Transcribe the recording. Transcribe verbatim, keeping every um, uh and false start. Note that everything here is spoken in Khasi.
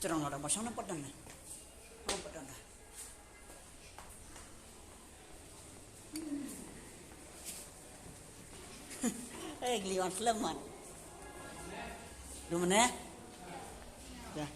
Terang lah dah pasang nampak dah. Nampak dah. Eh, geliwan selamat. Lu mana? Ya.